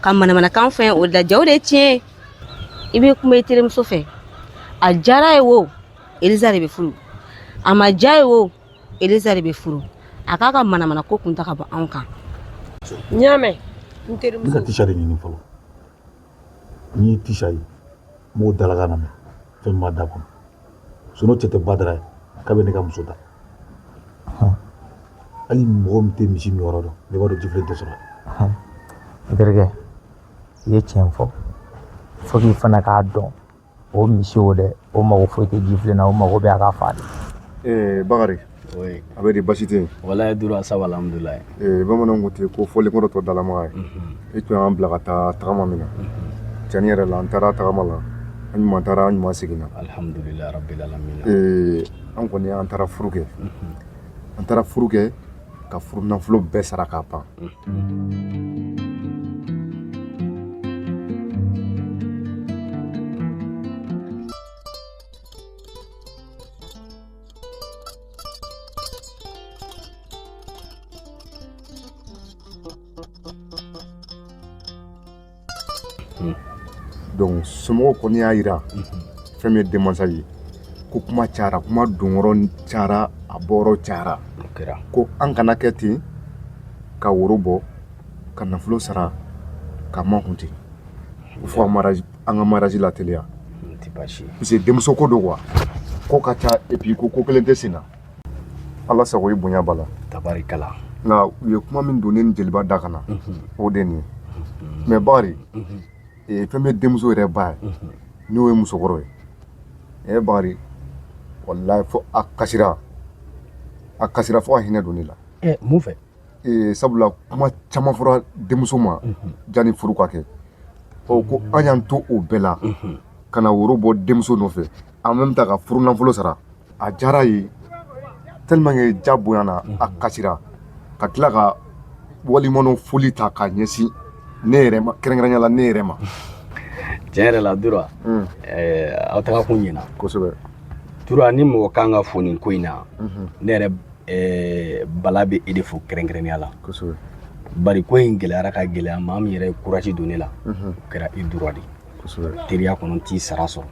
Ka manamanakan fɛn o de la, jaw de ye tiɲɛ ye. I bɛ kuma i terimuso fɛ, a diyara ye wo, Eliza de bɛ furu, a ma diya ye wo, Eliza de bɛ furu. A k'a ka manamana ko kun ta ka bɔ anw kan. N y'a mɛn, n N bɛ terimuso. ka Tisha de ɲini fɔlɔ. N'i ye Tisha ye, n b'o dalakan lamɛn, fɛn min b'a da kɔnɔ. Sinon cɛ tɛ Badara ye k'a bɛ ne ka muso ta. Hali mɔgɔ min tɛ misi min yɔrɔ dɔn, ne b'a dɔn jifilen tɛ sɔrɔ. N terikɛ, i ye tiɲɛ fɔ. Fo k'i fana k'a dɔn o misi o dɛ, o mago foyi tɛ jifilen na, o mago bɛ a ka fa de. Bakari. Oui. A bɛ di, basi tɛ yen? Walayi Dura, ça va, alhamdulilayi. Bamananw ko ten ko fɔli kɔrɔ tɔ dalamaga ye. E tun y'an bila ka taa tagama min na, cɛnni yɛrɛ la, an taara tagama la, an ɲuman taara, an ɲuman seginna. Alhamdulilayi rabbil alamin. An kɔni an taara furu kɛ, an taara furu kɛ ka furu nafolo bɛɛ sara k'a ban. Donc somɔgɔw kɔni y'a yira, fɛn min ye denmansa ye, ko kuma cayara, kuma donyɔrɔ cayara, a bɔyɔrɔ cayara, ko an kana kɛ ten ka woro bɔ ka nafolo sara ka makun ten, fo an ka mariage lateliya, parce que denmuso ko don quoi, ko ka ca, et puis ko ko kelen tɛ sen na. Ala sago i bonya b'a la. Tabarikala. Nka u ye kuma min don ne ni jeliba da ka na, o de nin ye. Mais Bakari, fɛn bɛ denmuso yɛrɛ ba ye, n'o ye musokɔrɔ ye. Bakari, walayi, fo a kasira, a kasira fo ka hinɛ don ne la. Mun fɛ? Sabula kuma caman fɔra denmuso ma janni furu ka kɛ. Ɔ, ko an y'an to o bɛɛ la ka na woro bɔ denmuso nɔfɛ, en même temps ka furu nafolo sara. A diyara ye tellement que ja bonyana, a kasira ka tila ka walimano foli ta k'a ɲɛsin ne yɛrɛ ma, kɛrɛnkɛrɛnnenya la ne yɛrɛ ma. Tiɲɛ yɛrɛ la Dura, aw taga kun ɲɛna. Kosɛbɛ. Dura, ni mɔgɔ kan ka fo nin ko in na, ne yɛrɛ Bala bɛ e de fo kɛrɛnkɛrɛnnenya la. Kosɛbɛ. Bari ko in gɛlɛyara ka gɛlɛya, maa min yɛrɛ ye courage don ne la, o kɛra i Dura de. Kosɛbɛ. Teriya kɔnɔ, n t'i sara sɔrɔ.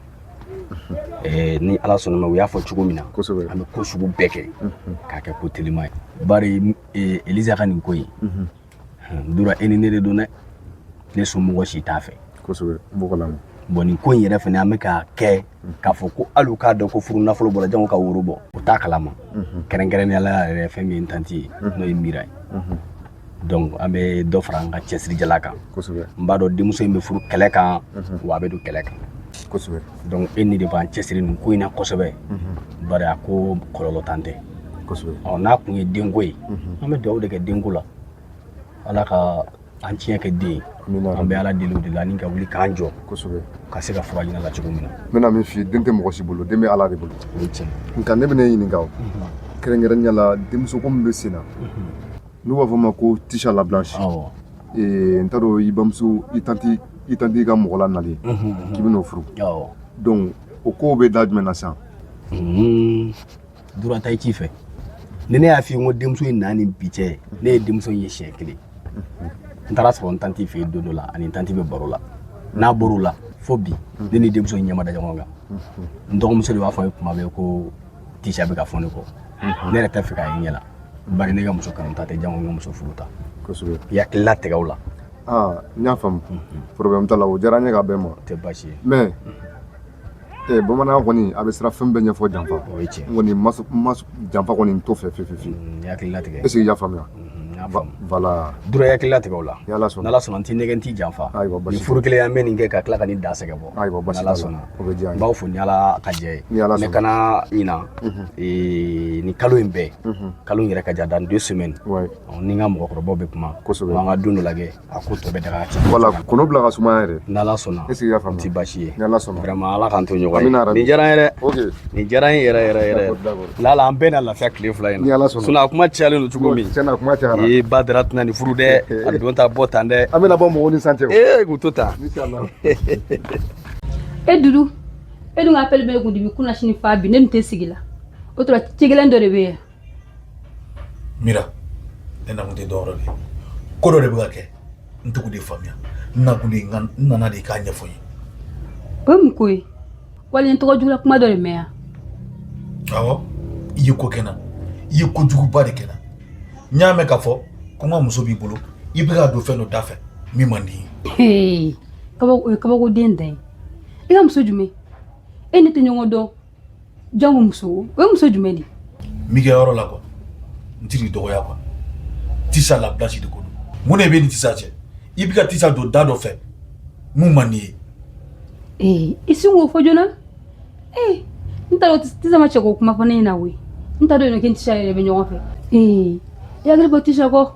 Ni Ala sɔnna ma, u y'a fɔ cogo min na, kosɛbɛ, an bɛ ko sugu bɛɛ kɛ k'a kɛ ko telima ye. Bari Eliza ka nin ko in, Dura, e ni ne de don dɛ, ne somɔgɔ si t'a fɛ. Kosɛbɛ, n b'o kalama. Bon, nin ko in yɛrɛ fana, an bɛ k'a kɛ k'a fɔ ko hali u k'a dɔn ko furu nafolo bɔra, jango ka woro bɔ, u t'a kalama. Kɛrɛnkɛrɛnnenya la yɛrɛ, fɛn min ye n tanti ye, n'o ye Mira ye. Donc an bɛ dɔ fara an ka cɛsirijala kan. Kosɛbɛ. N b'a dɔn denmuso in bɛ furu kɛlɛ kan, wa a bɛ don kɛlɛ kan. Kosɛbɛ. Donc e ni de b'an cɛsiri nin ko in na kosɛbɛ, bari a ko kɔlɔlɔ tan tɛ. Kosɛbɛ. Ɔ, n'a kun ye denko ye, an bɛ dugawu de kɛ denko la, Ala ka an tiɲɛ kɛ den ye. An bɛ Ala deli o de la, ni ka wuli k'an jɔ. Kosɛbɛ. Ka se ka fura ɲini a la cogo min na. N bɛna min f'i ye, den tɛ mɔgɔ si bolo, den bɛ Ala de bolo. O ye tiɲɛ. Nka ne bɛna e ɲininka o, kɛrɛnkɛrɛnnenya la denmuso ko min bɛ sen na, n'u b'a fɔ ma ko Tisha la Blanche. Awɔ. N t'a dɔn, i bamuso, i tanti, i tanti ka mɔgɔ la nalen k'i bɛn'o furu. Awɔ. Donc o kow bɛ da jumɛn na sisan? Dura, ta i ci fɛ. Ni ne y'a f'i ye ko denmuso in na ni bi cɛ, ne ye denmuso in ye siɲɛ kelen. N taara sɔrɔ n tanti fɛ yen don dɔ la, ani n tanti bɛ baro la. N'a bɔr'o la, fo bi, ne ni denmuso in ɲɛ ma da ɲɔgɔn kan. N dɔgɔmuso de b'a fɔ n ye kuma bɛɛ ko Tisha bɛ ka fɔ ne kɔ. Ne yɛrɛ tɛ fɛ k'a ye ɲɛ la, bari ne ka muso kanu ta tɛ, jango n ka muso furu ta. Kosɛbɛ. I hakili latigɛ o la. Aa, n y'a faamu, problème t'a la, o diyara n ye ka bɛn ma. Tɛ baasi ye. Mais bamananya kɔni, a bɛ sira fɛn bɛɛ ɲɛfɔ janfa. O ye tiɲɛ. N kɔni ma janfa kɔni, n t'o fɛ fiyewu fiyewu. N hakili latigɛ. Est ce que i y'a faamuya? N y'a faamu. Voilà. Dura, i hakili latigɛ o la. Ni Ala sɔnna. N'Ala sɔnna, n t'i nɛgɛ, n t'i janfa. Ayiwa, basi Nin furu kelen, an bɛ nin kɛ ka tila ka nin da sɛgɛ bɔ. Ayiwa, basi N'Ala t'a la. sɔnna. O bɛ diya n ye. N b'aw fo ni Ala ka jɛ ye. Ni Ala Ne sɔnna. kana ɲina, nin kalo in bɛɛ, kalo in yɛrɛ ka jan, dans 2 semaines. Ouais. Ni n ka mɔgɔkɔrɔbaw bɛ kuma. Kosɛbɛ. An ka don dɔ lajɛ, a ko tɔ bɛ daga cɛ. Voilà, kɔnɔ bila ka sumaya yɛrɛ. N'Ala sɔnna. Est ce que i y'a faamuya? O tɛ baasi ye. Ni Ala sɔnna. Vraiment, Ala k'an to ɲɔgɔn ye. Amina rabi. Nin diyara n ye dɛ. Ok. Nin diyara n ye yɛrɛ yɛrɛ yɛrɛ. D'accord, d'accord. Lala, an bɛɛ na lafiya tile 2 in na. Ni Ala sɔnna. Sinon a kuma cayalen don cogo min. Tiɲɛ na, kuma cayara. Ee, Badara tɛna nin furu dɛ. A don ta bɔ tan dɛ. An bɛna bɔ mɔgɔw ni san cɛ. Ee, k'u to tan. Inshallah. E Dudu, e dun ka appel bɛ ne kun depuis kunna sini fa bi, ne dun tɛ sigi la. O tora ci gɛlɛn dɔ de bɛ yen. Mira, ne nakun tɛ dɔwɛrɛ de ye, ko dɔ de bɛ ka kɛ, n t'o de faamuya. N nakun de ye n nana de i k'a ɲɛfɔ n ye. O ye mun ko ye? Wali n tɔgɔ juguya kuma dɔ de mɛn yan? Awɔ, i ye ko kɛ n na, i ye kojuguba de kɛ n na. N y'a mɛn k'a fɔ ko n ka muso b'i bolo, i bɛ k'a don fɛn dɔ da fɛ min man di n ye. O ye kabakoden dan ye. I ka muso jumɛn? E ne tɛ ɲɔgɔn dɔn, janko muso. O ye muso jumɛn de ye? N b'i kɛ yɔrɔ la quoi, n t'i dɔgɔya quoi. Tisa la blanche de ko don. Mun de b'e ni Tisa cɛ? I bɛ ka Tisa don da dɔ fɛ mun man di n ye. Ee, i sin k'o fɔ joona. Ee, n t'a dɔn Tisa ma cɛ ko kuma fɔ ne ɲɛna koyi. N t'a dɔn k'i ni Tisa yɛrɛ bɛ ɲɔgɔn fɛ. Ee, i hakili bɔ Tisa kɔ.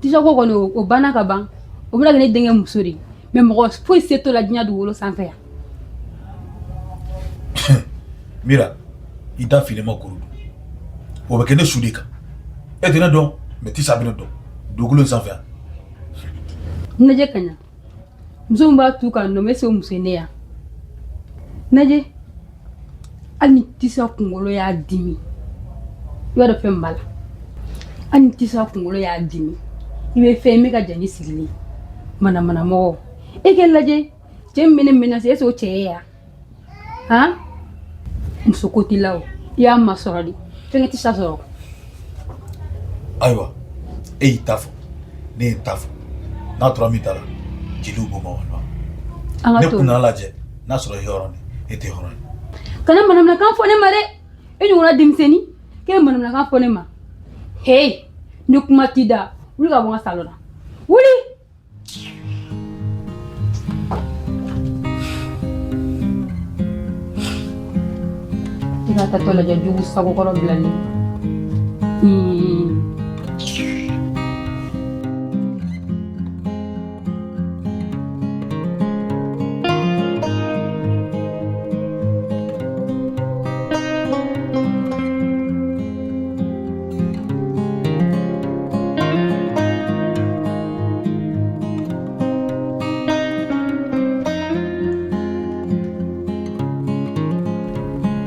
Tisa ko kɔni, o banna ka ban. O bɛna kɛ ne denkɛ muso de ye, mais mɔgɔ foyi se t'o la diɲɛ dugukolo sanfɛ yan. Mira, i da finnen ma kuru don. O bɛ kɛ ne su de kan. E tɛ ne dɔn, mais Tisa bɛ ne dɔn dugukolo in sanfɛ yan. N lajɛ ka ɲa, muso min b'a tu k'a nɔ bɛ se o muso ye ne yan. Lajɛ, hali ni Tisa kunkolo y'a dimi, i b'a dɔn fɛn min b'a la. Hali ni Tisa kunkolo y'a dimi, i bɛ fɛn min ka jan ni sigilen manamanamɔgɔ. E kɛ lajɛ, cɛ min bɛ ne menacer, est-ce que o cɛ ye yan? Han, muso ko t'i la o, i y'a masɔrɔ de fɛn tɛ sa sɔrɔ. Ayiwa, e y'i ta fɔ, ne ye n ta fɔ. N'a tora min ta la, jeliw b'o ma walima ne kun lajɛ n'a sɔrɔ i hɔrɔn de, e tɛ hɔrɔn ye. Kana manamanakan fɔ ne ma dɛ. E ɲɔgɔnna denmisɛnnin k'e manamanakan fɔ ne ma? Hey, ni kuma t'i da, wuli ka bɔ n ka salon na, wuli. I ka tatɔ lajɛ, jugu sagokɔrɔ bilalen.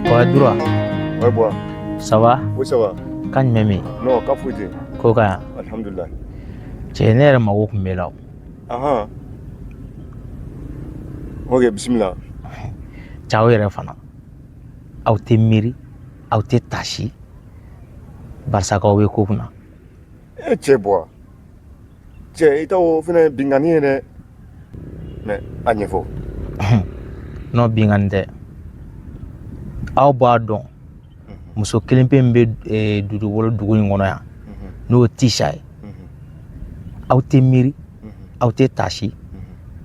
Ouais, Dura. Ouais, Bois. Ça va? Oui, ça va. Kan jumɛn bɛ yen? Non, k'a foyi tɛ yen. Ko ka yan. Alhamdulillah. Cɛ, ne yɛrɛ mago tun b'e la o. Ahan. Ok, bisimila. Cɛ, aw yɛrɛ fana, aw tɛ miiri, aw tɛ tasi, barisa k'aw bɛ ko kunna. E cɛ Bois. Cɛ, i ta o fɛnɛ binkanni ye dɛ. Mais a ɲɛfɔ. Non, binkanni tɛ. Aw b'a dɔn, muso kelen pe min bɛ Dudu bolo dugu in kɔnɔ yan, n'o ye Tisa ye. Aw tɛ miiri, aw tɛ tasi,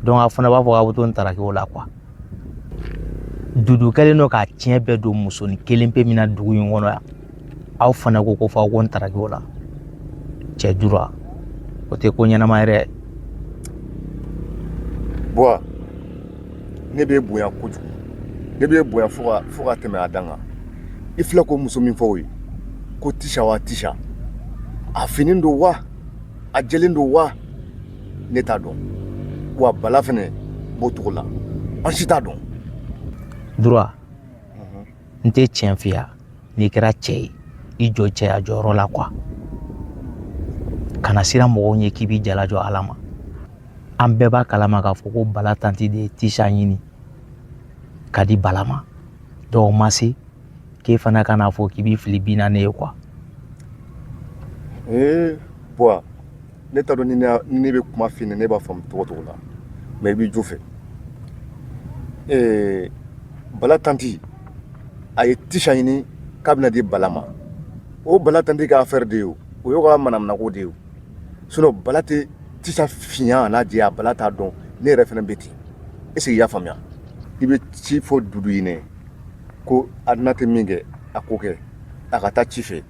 donc aw fana b'a fɔ k'aw bɛ to n taraki o la quoi. Dudu kɛlen don k'a tiɲɛ bɛɛ don musonin kelen pe min na dugu in kɔnɔ yan, aw fana ko fɔ aw ko n taraki o la. Cɛ Dura, o tɛ ko ɲɛnama yɛrɛ. Bois, ne b'e bonya kojugu, ne b'e bonya fo ka tɛmɛ a dan kan. I filɛ ko muso min fɔ o ye ko Tisa wa Tisa, a finen don wa a jɛlen don wa, ne t'a dɔn. Wa Bala fɛnɛ b'o cogo la, an si t'a dɔn. Dura, n tɛ tiɲɛ f'i ye. N'i kɛra cɛ ye, i jɔ cɛya jɔyɔrɔ la quoi. Kana siran mɔgɔw ɲɛ k'i b'i jala jɔ Ala ma. An bɛɛ b'a kalama k'a fɔ ko Bala tanti de ye Tisa ɲini ka di Bala ma. Donc o ma se k'e fana ka n'a fɔ k'i b'i fili bin na ne ye quoi. Ee Bois, ne t'a dɔn ni ne bɛ kuma f'i ɲɛna, ne b'a faamu cogo cogo la, mais i b'i jo fɛ. Ee, Bala tanti a ye Tisa ɲini k'a bɛna di Bala ma. O Bala tanti ka affaire de ye o, o y'o ka manamanako de ye o. Sinon Bala tɛ Tisa finya n'a jɛya, Bala t'a dɔn. Ne yɛrɛ fana bɛ ten. Est ce que i y'a faamuya? I bɛ ci fɔ Dudu ɲɛnɛ ko a n'a tɛ min kɛ, a k'o kɛ, a ka taa ci fɛ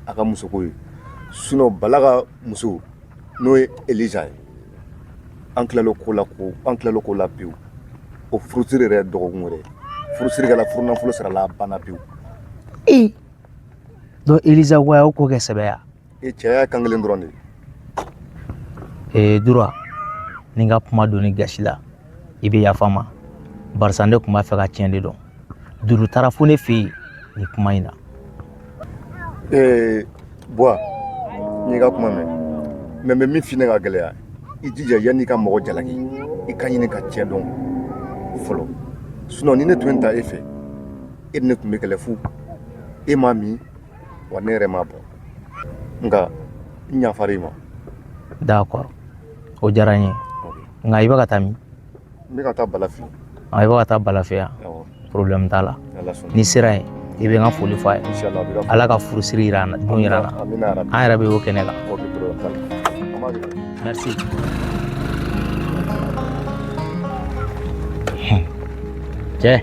a ka musoko ye. Sinon Bala ka muso, n'o ye Elisa ye, an tilala ko la, ko an tilala ko la pewu. O furusiri yɛrɛ ye dɔgɔkun wɛrɛ furusiri kɛla, furunafolo sarala, a banna pewu. Ee, donc Elisa ko a y'o ko kɛ sɛbɛ ya? E cɛ, y'a kan kelen dɔrɔn de ye. Ee Dura, ni n ka kuma donni gasi la, i bɛ yafa n ma, barisa ne tun b'a fɛ ka tiɲɛ de dɔn. Dudu taara fo ne fɛ yen nin kuma in na. Ee Bois, n y'i ka kuma mɛn, mais n bɛ min f'i ɲɛna ka gɛlɛya. I jija, yanni i ka mɔgɔ jalaki, i ka ɲini ka tiɲɛ dɔn fɔlɔ. Sinon ni ne tun ye ta e fɛ, e ni ne tun bɛ kɛlɛ fu. E m'a min wa, ne yɛrɛ m'a bɔ, nka n yafara i ma. D'accord, o diyara n ye. Nka i bɛ ka taa min? N bɛ ka taa Bala fɛ. Ah, i bɛ ka taa Bala fɛ yan? Awɔ. Problème t'a la. Ala sɔnna. N'i sera yen, i bɛ n ka foli fɔ a ye. Inshallah, a bɛ ka. Ala ka furusiri yira an na, don yira an na. Amina yarabi. An yɛrɛ bɛ o kɛnɛ kan. Ok, problème t'a la, an b'a kɛ. Merci. Cɛ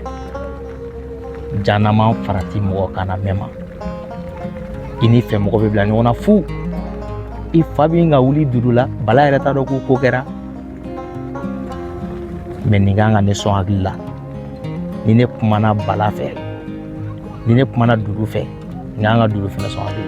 janama, farati mɔgɔ kana mɛn ma i ni fɛ mɔgɔ bɛ bila ɲɔgɔn na fu. I fa bɛ ka wuli dudu la, Bala yɛrɛ t'a dɔn ko ko kɛra. Mɛ nin kan ka ne sɔn hakili la. Ni ne kumana Bala fɛ, ni ne kumana Dudu fɛ, n kan ka Dudu fɛnɛ sɔn hakili.